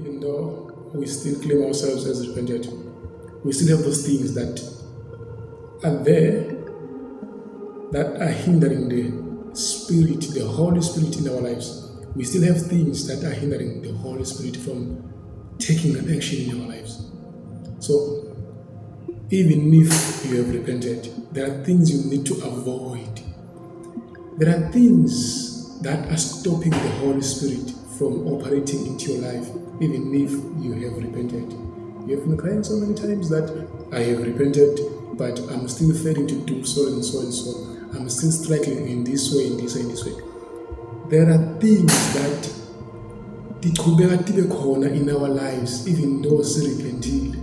Even though we still claim ourselves as repented, we still have those things that are there that are hindering the Spirit, the Holy Spirit in our lives. We still have things that are hindering the Holy Spirit from taking an action in our lives. So, even if you have repented, there are things you need to avoid. There are things that are stopping the Holy Spirit from operating into your life, even if you have repented. You have been crying so many times that I have repented, but I'm still failing to do so and so and so. I'm still struggling in this way, in this way, in this way. There are things that tichubeka tibe khona in our lives even though sirepentile,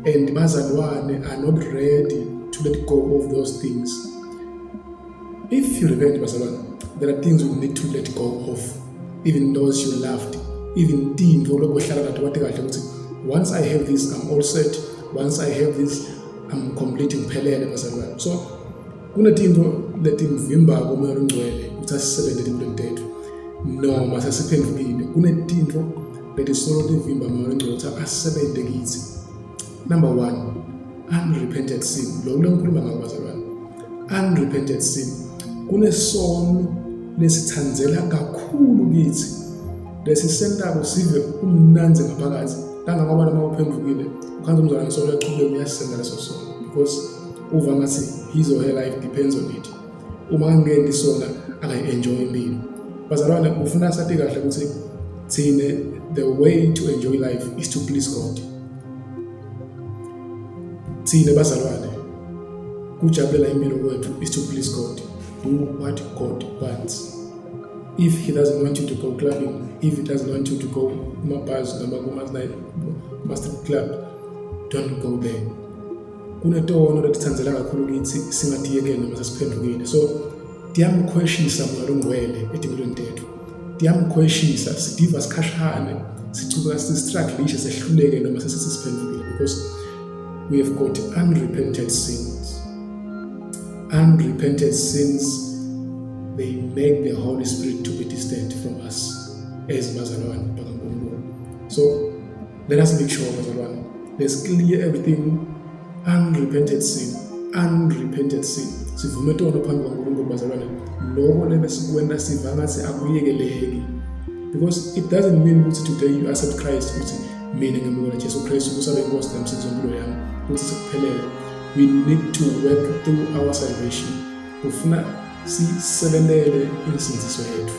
and bazalwane are not ready to let go of those things. If you repent, bazalwane, there are things you need to let go of, even those you loved, even tintfo lobohlala nato wati kahle ukuthi once I have this, I'm all set. Once I have this, I'm complete, ngiphelele, bazalwane. So kunetintfo letimvimbako uMoya Longcwele ukuthi asisebente etimpilweni tetfu noma sesiphendvukile. Kunetintfo letisolo tivimba uMoya Longcwele ukuthi asebente kitsi. Number one, unrepented sin. Lokhu lengikhuluma ngako, bazalwane, unrepented sin. Kunesono lesithandzela kakhulu kitsi, lesisentako sive umnandzi ngaphakathi, kangangoba noma uphendvukile ukhanza umzalwane solo uyachubeka uyasenda leso sono because uva ngathi his or her life depends on it. Uma angenti sona, akayi-enjoy impilo. Bazalwane, ufuna sati kahle ukuthi thine, the way to enjoy life is to please God. Thine bazalwane, kujabulela impilo kwethu is to please God, do what God wants. If he doesn't want you to go clubbing, if he doesn't want you to go kuma-bars noma kuma-strip club, don't go there. Kunetono letithandzela kakhulu kithi singatiyekeli noma sesiphendukile. So tiyamkhweshisa Moya Longcwele etimpilweni tethu, tiyamkhweshisa. Sidiva sikhashane, sichubeka sistrugglishe, sehluleke noma sesesiphendukile because we have got unrepented sins. Unrepented sins, they make the Holy Spirit to be distant from us as bazalwane bakaNkulunkulu. So let us make sure, bazalwane, let's clear everything. Unrepented sin, unrepented sin. Sivume tono phambi kwaNkulunkulu, bazalwane. Loko lebesikwenta siva ngathi akuyekeleki, because it doesn't mean ukuthi today you accept Christ, ukuthi mina ngemukela Jesu Kristu ukuthi abe inkosi nemsindisi wempilo yami, ukuthi sekuphelele. We need to work through our salvation. Kufuna sisebentele insindziso yethu,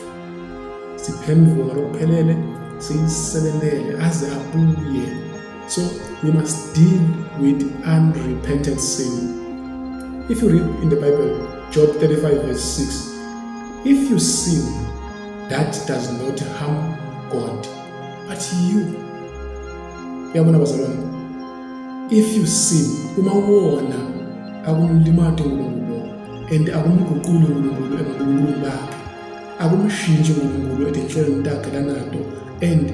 siphenduke ngalokuphelele, siyisebentele aze abuye. So we must deal with unrepented sin. If you read in the Bible, Job 35 verse 6, if you sin, that does not harm God but you. Uyabona bazalwane, if you sin, uma wona, akumlimati uNkulunkulu and akumguquli uNkulunkulu ebunkulunkulu bakhe, akumshintshi uNkulunkulu etinhlelweni takhe lanato and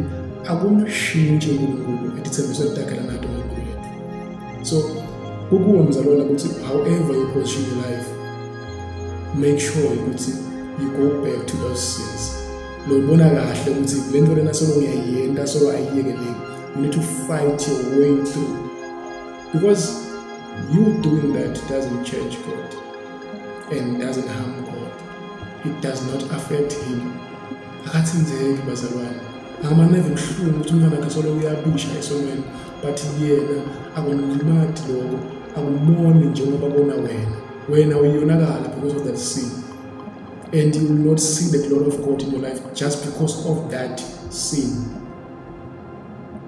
akumshintshi uNkulunkulu etithembisweni takhe lanato ngempilo yethu. So kukuwe mzalwane ukuthi however you position your life, make sure ukuthi you go back to those sins lobona kahle ukuthi le nto lena solo ngiyayenta, solo ayiyekeleki. You need to fight your way through because you doing that doesn't change God and doesn't harm God. It does not affect him. Akathinzeki, bazalwane. Angamaneve kuhlungu ukuthi umntwana wakhe solo uyabisha esonweni, but yena akumlimati lokho, akumoni njengoba bona wena. Wena uyonakala because of that sin and you will not see the glory of God in your life just because of that sin.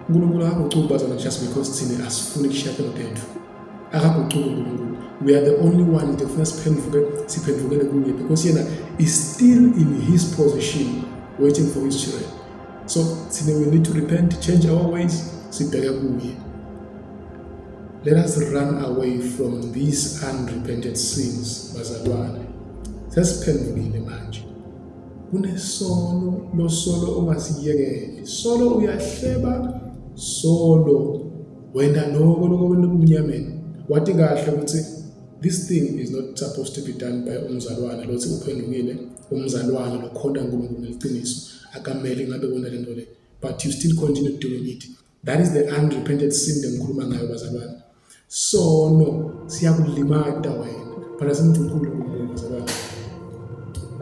uNkulunkulu akagucuki, bazalwane, just because thina asifuni kushiya tono tethu. Akagucuki uNkulunkulu. We are the only one that kufuna siphenduke, siphendukele kuye, because yena is still in his position waiting for his children. So thina, we need to repent, change our ways, sibheke kuye. Let us run away from these unrepented sins, bazalwane. Sesiphendukile manje, kunesono losolo ongasiyekeli, solo uyahleba, solo wenda loko loko wena ebumnyameni, wathi kahle ukuthi this thing is not supposed to be done by umzalwane lothi uphendukile, umzalwane lokhonta uNkulunkulu ngeliciniso akamele ngabe kona lento le. but you still continue doing it. That is the unrepented sin lengikhuluma ngayo bazalwane. Sono siyakulimata wena, but asimguqule uNkulunkulu bazalwane.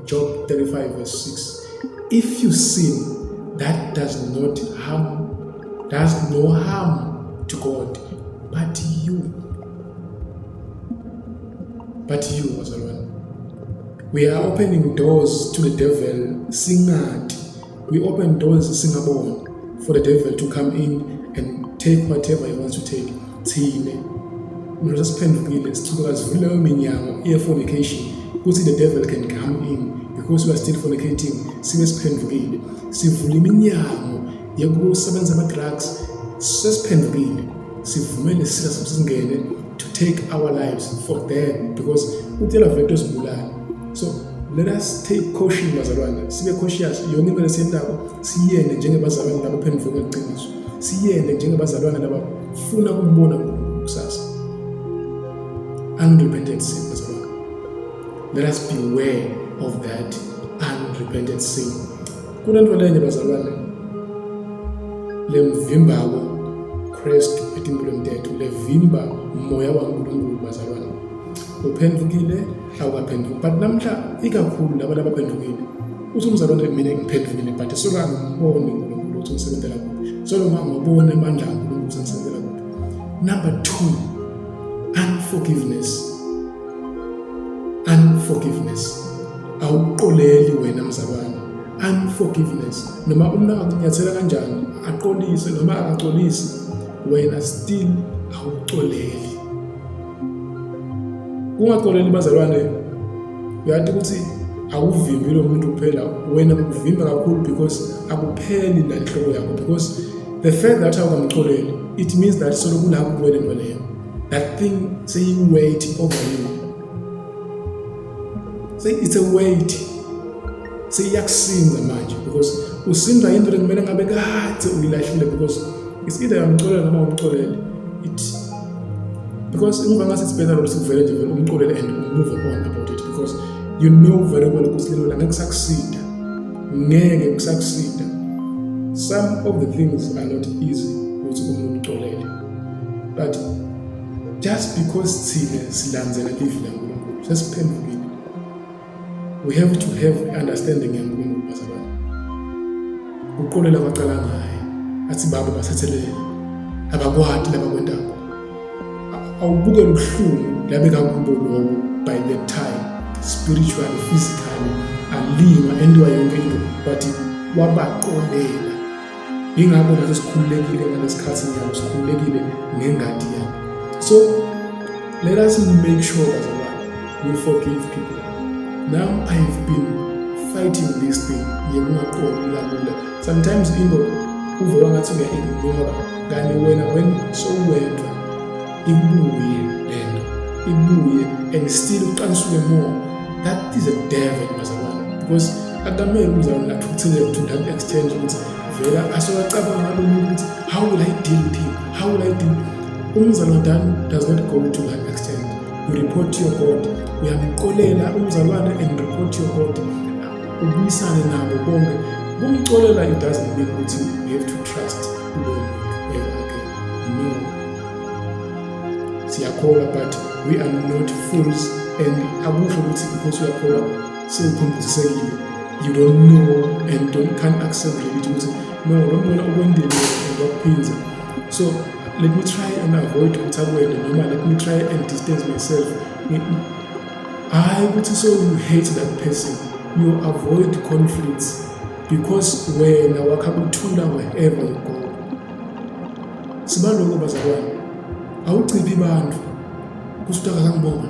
Job 35 verse 6. If you sin, that does not harm, does no harm to God, but you. But you, bazalwane. We are opening doors to the devil singati. We open doors singaboni for the devil to come in and take whatever he wants to take. Thine mina sesiphendukile sichubeka sivule leyo minyango ye-fornication ukuthi the devil can come in because we are still fornicating, sibe siphendukile sivula iminyango yokusebenza ama-drugs, sesiphendukile sivumele sisitha singene to take our lives for them because utela vele tosibulala. So let us take caution bazalwane, sibe cautious yonke into lesiyentako, siyende njengebazalwane labaphenduke ngeqiniso, siyende njengebazalwane labafuna ukumbona uNkulunkulu kusasa. Unrepentant sin bazalwane, let us beware of that unrepentant sin. Kunento lenye bazalwane lemvimbako Kristu etimpilweni tethu, levimba moya waNkulunkulu bazalwane. Uphendukile awukaphenduki, but namhla ikakhulu laba labaphendukile, uthi umzalwane mina ngiphendukile but solo angimboni uNkulunkulu ukuthi ungisebenzela kuphi, solo ngangibona amandla kaNkulunkulu ukuthi angisebenzela kuphi. Number 2, unforgiveness. Unforgiveness, awuqoleli wena mzalwane. Unforgiveness, noma umuntu angakunyathela kanjani, aqolise noma akaxolisi, wena still awuxoleli. Kungaxoleli bazalwane, uyathi ukuthi awuvimbi lo muntu kuphela, wena kuvimba kakhulu because akupheli la nhloko yakho, because the fact that awukamxoleli, it means that solo kulapho kuwena into leyo, that thing seyi-weight over you. Say it's a weight, seyiyakusinda manje because usinda into lekumele ngabe kade uyilahlile, because it's either uyamxolela noma umxolele it, because ngiva ngathi it's better ukuthi kuvele nje vele umxolele and move on about it, because you know very well ukuthi lelo ngeke kusakusinda, ngeke kusakusinda. Some of the things are not easy ukuthi umuntu umxolele, but just because thina silandzela livi laNkulunkulu, sesiphendukile, we have to have understanding yaNkulunkulu bazalwane. Uqolela kwacala ngaye athi baba bathethelele, abakwati labakwentako. Awubukele ubuhlungu labekakubo lobo by that time, spiritually, physically, alingwa endiwa yonke into, but wabaqolela. Ingakho nathi sikhululekile ngalesikhathi nyalo, sikhululekile ngengadi yakhe. So let us make sure bazalwane we forgive people. Now I've been fighting this thing yekungaqoli kalula. Sometimes into uve wangathi uya-ignora, kanti wena when sowuwedwa ibuye lento, ibuye and still uqansuke more. That is a devil bazalwane, because akamele umzalwane athukuthele to that extent ukuthi vela asowacabanga ngalo muntu ukuthi how will I deal with him, how will I deal. Umzalwane does not go to that extent. You report to your God, uyamxolela umzalwane and report to your God, ubuyisane nabo bonke. Kumxolela it doesn't mean ukuthi you have to trust kuloyo muntu ever again. No, siyakholwa but we are not fools, and akusho ukuthi because uyakholwa sewuphumpuzisekile. You don't know and don't can't accept reality ukuthi no, lo muntu ukwendile and wakuphinza, so let me try and avoid ukuthi akwende, noma let me try and distance myself. Hayi ukuthi so you hate that person, you avoid conflicts because wena wakha kuthula wherever you go. Sibaloko bazalwane, awuciphi bantu kusuthi akangibona.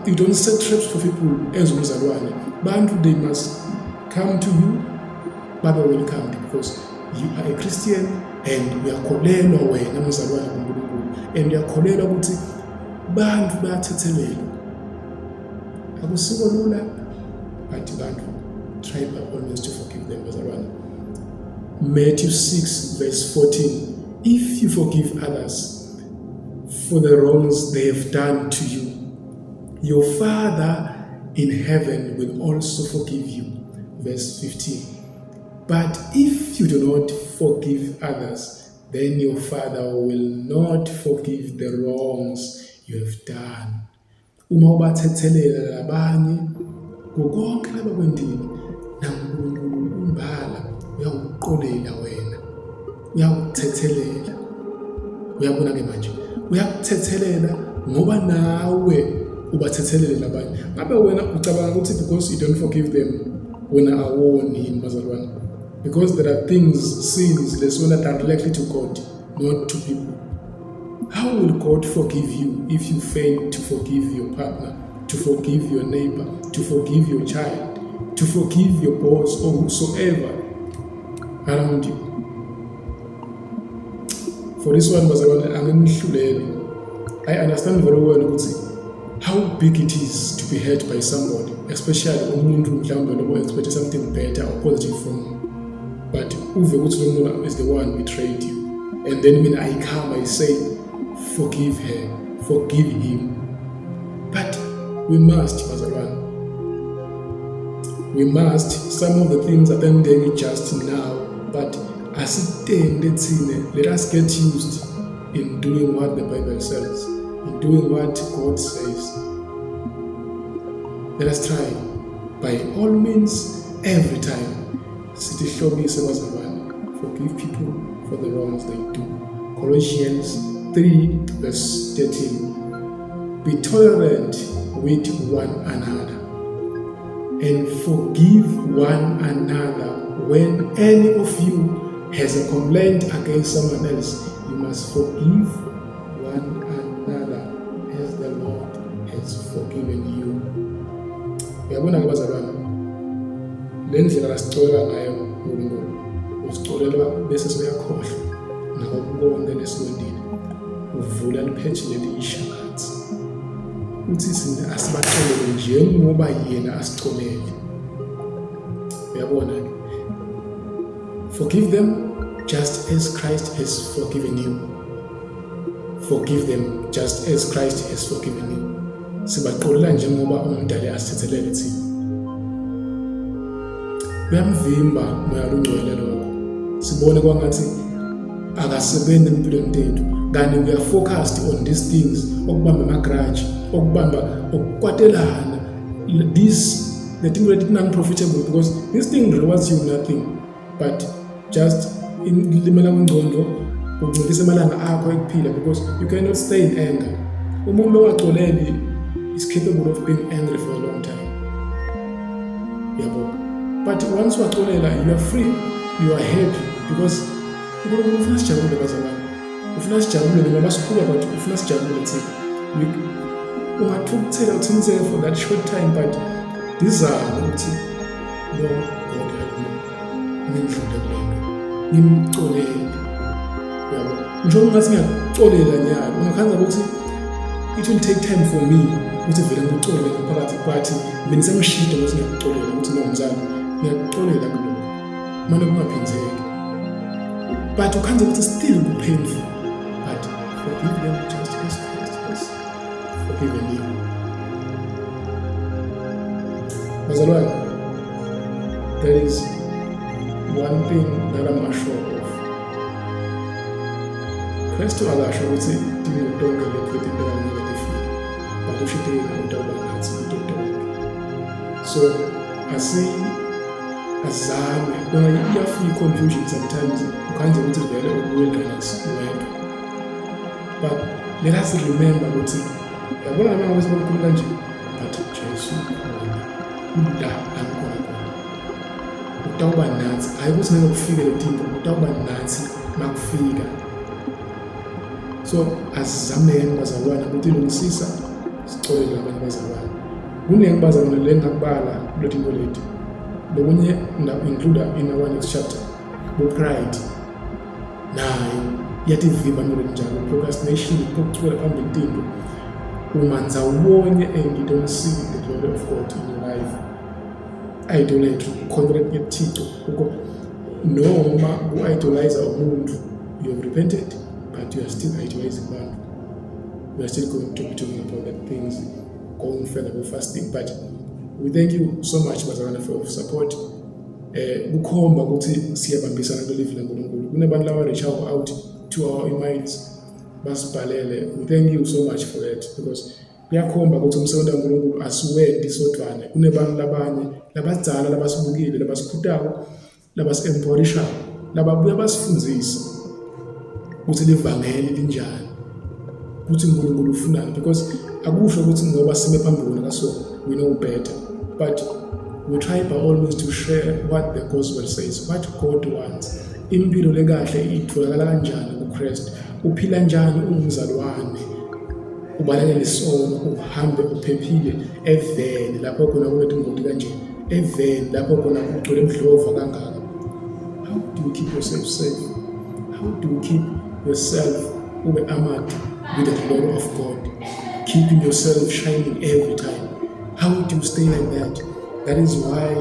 You don't set traps for people as umzalwane. Bantu, they must come to you babe welcomed because you are a Christian and uyakholelwa wena mzalwane kuNkulunkulu, and uyakholelwa ukuthi bantu bayathethelelwa. Akusiko lula, but bantu, try by all means to forgive them bazalwane. Matthew 6 verse 14, if you forgive others for the wrongs they have done to you, your Father in heaven will also forgive you. Verse 15. But if you do not forgive others, then your Father will not forgive the wrongs you have done. Uma ubathethelela labanye ngokonke labakwendile, naNkulunkulu umbala uyakuxolela wena, uyakuthethelela. Uyabona-ke manje, uyakuthethelela ngoba nawe ubathethelele labanye. Ngabe wena ucabanga ukuthi because you don't forgive them, wena awoni yini bazalwane? Because there are things, sins lesona directly to God, not to people. How will God forgive you if you fail to forgive your partner, to forgive your neighbor, to forgive your child, to forgive your boss or whosoever around you? For this one, bazalwane, anginihluleli. I understand very well ukuthi how big it is to be hurt by somebody, especially umuntu mhlawumbe lobo expect something better or positive from, but uve ukuthi lo muntu is the one who betrayed you. And then when I come, I say, forgive her, forgive him. But we must, bazalwane, we must. Some of the things are pending just now, but asitende thina, let us get used in doing what the Bible says, in doing what God says. Let us try by all means every time. Sitihlobise bazalwane, forgive people for the wrongs they do. Colossians 3 verse 13. Be tolerant with one another and forgive one another when any of you has a complaint against someone else. You must forgive one another as the Lord has forgiven you. Uyabona ke bazalwane, le ndlela lasicolela ngayo uNkulunkulu, usicolela bese soyakhohlwa ngako konke lesikwendile, uvula lipheji lelisha ngathi uthi sina asibaxolele njengoba yena asicolele. Uyabona ke, forgive them just as Christ has forgiven you. Forgive them just as Christ has forgiven you. Sibaxolela njengoba umdali asithethelele thina. Uyamvimba moya longcwele lokho, sibone kwangathi akasebenzi empilweni tethu, kanti we are focused on these things, okubamba ama-grudge, okubamba okukwatelana, this the thing that is non-profitable, because this thing rewards you nothing but just limela kwengcondo, kunciphisa amalanga akho ekuphila, because you cannot stay in anger. Umuntu ongaxoleli is capable of being angry for a long time, yabo. But once waxolela, you are free, you are happy, because uNkulunkulu ufuna sijabule bazalwane, ufuna sijabule noma basikhuba, but ufuna sijabule thina. Ungathukuthela uthiniseke for that short time, but ndizame ukuthi no, God help me ngindlule kule nto, ngimcolele, yabo. Ngisho ungathi ngiyakucolela nyalo, ungakhanza ukuthi it will take time for me ukuthi vele ngikucolele ngaphakathi, but mina sengishide ukuthi ngiyakucolela, ukuthi no mzali, ngiyakucolela kulokho, mane kungaphinzeki, but ukhanza ukuthi still ku-painful. But forgive them just as Christ has forgiven you. Bazalwane, there is one thing that I'm assured of. Kristu akasho ukuthi dingo tonke leti letinteka ngeke tifike, but usho yena utawuba nathi kuto tonke. So asi azame kona iyafika i-confusion sometimes, ukhanze ukuthi vele uku-wilderness wedwa, but let us remember ukuthi yabona noma ngabe sibakhulu kanje, but Jesu khona ula la ngikhona khona, utawuba nathi. Hhayi ukuthi ngeke kufike le tinto, utawuba nathi makufika. So asizameni bazalwane ukuthi ilungisisa, sicolele abanye bazalwane. Kuningi bazalwane le ngakubala kule tinto leti, lokunye include in our next chapter, bo-pride nayo iyativimba into njalo, procrastination, ukuchubela phambili tinto uma ndzawonye and you don't see the glory of God in your life. Idolatry, ukukhonza ngethixo, noma ku-idolize umuntu. You have repented, but you are still idolizing abantu. We are still going to be talking about that things going further with fasting, but we thank you so much bazalwane for your support. Kukhomba ukuthi siyabambisana kuleli laNkulunkulu. Kunabantu laba reach out to our emails, basibhalele. We thank you so much for that, because kuyakhomba ukuthi umsebenzi kaNkulunkulu asiwendi sodvwana. Kunebantu labanye labadzala labasibukile, labasikhutako, labasi-empowerishako, lababuya basifundzise ukuthi livangeli linjani, ukuthi uNkulunkulu ufunani, because akusho ukuthi ngoba sime phambi kona kaso we know better, but we try by all means to share what the gospel says, what God wants. Impilo lekahle itholakala kanjani kuKristu? Uphila njani ungumzalwane, ubalekele isono, uhambe uphephile eveni lapho khona kunetingoti kanje, eveni lapho khona kugcwele imdlova kangaka? How do you keep yourself safe? How do you keep yourself ube armored with the glory of God, keeping yourself shining every time? How do you stay like that? That is why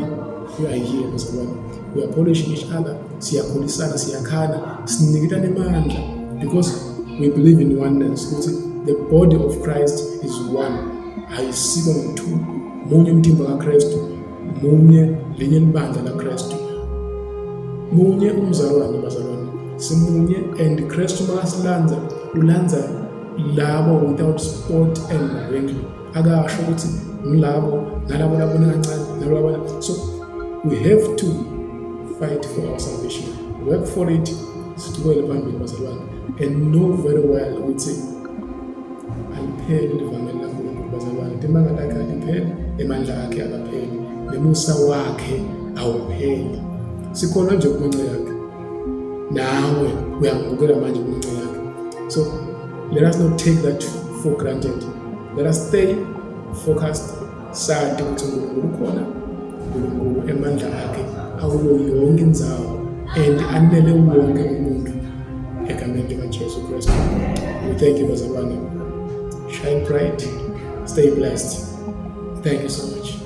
we are here, bazalwane. We are polishing each other, siyakhulisana, siyakhana, siniketana emandla, because we believe in oneness, ukuthi the body of Christ is one, ayisiko ngo-two. Munye umtimba kaKristu, munye linye libandla laKristu, munye umzalwane. Bazalwane, simunye, and Kristu makasilandza, ulandza labo without spot and wrinkle. Akasho ukuthi ngilabo nalabo labona kancane, nalabo labona. So we have to fight for our salvation, work for it, sichubekele phambili, bazalwane, and know very well ukuthi alipheli livangeli laNkulunkulu, bazalwane. Timanga takhe alipheli, emandla akhe akapheli, nemusa wakhe awupheli. Sikhona nje kungenxa yakhe. Nawe uyangibukela manje kungenxa yakhe. So let us not take that for granted. Let us stay focused, sati ukuthi uNkulunkulu ukhona. uNkulunkulu emandla akhe akuyo yonke indzawo and anele wonke umuntu, egameni likaJesu Kristu. We thank you, bazalwane. Shine bright, stay blessed. Thank you so much.